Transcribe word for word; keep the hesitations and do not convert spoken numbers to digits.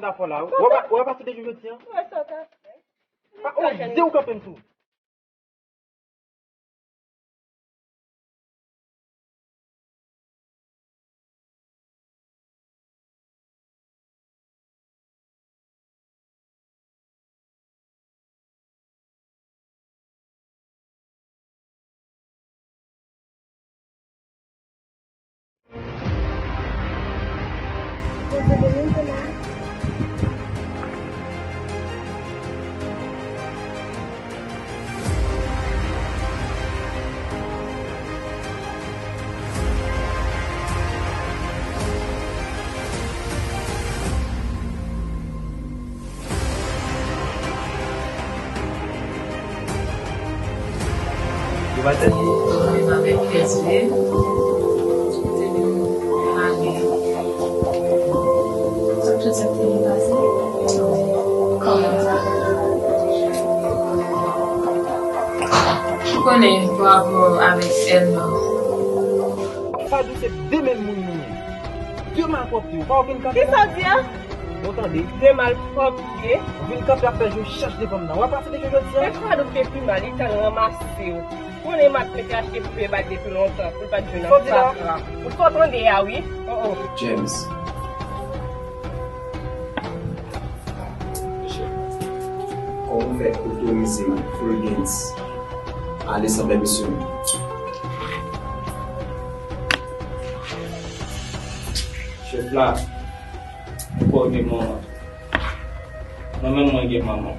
Zafè w la, wi. Ou pa, ou pa pase de jou jodi a? Wè sa w ka fè. Pa oze ou kanpe m tou. Yo pa tande. Menm avèk Hervé, te vin ale. Sa tout sa ki te pase? Kòman sa? Ou konnen pa rapò avèk Elma. Fadou se de menm moun nou ye. De malpwòpte, ou pa okenn kandida. Kisa w di a? Bon, tande. De malpwòpte. Ou vin kanpe ap fè je chèch devan m nan. W ap pase de je jodi a? E Fadou te pi mal, li t al ranmase w. Konnen m ap mete achte pou peye bal depi lontan, pou l pa t jwenn nan fatra. Ou sot tande a, wi. Oh, oh. James. Kòman w fè otorize Fulgence ale san pèmisyon m? Chèf la, ou konnen manman. Mwen menm, mwen gen manman.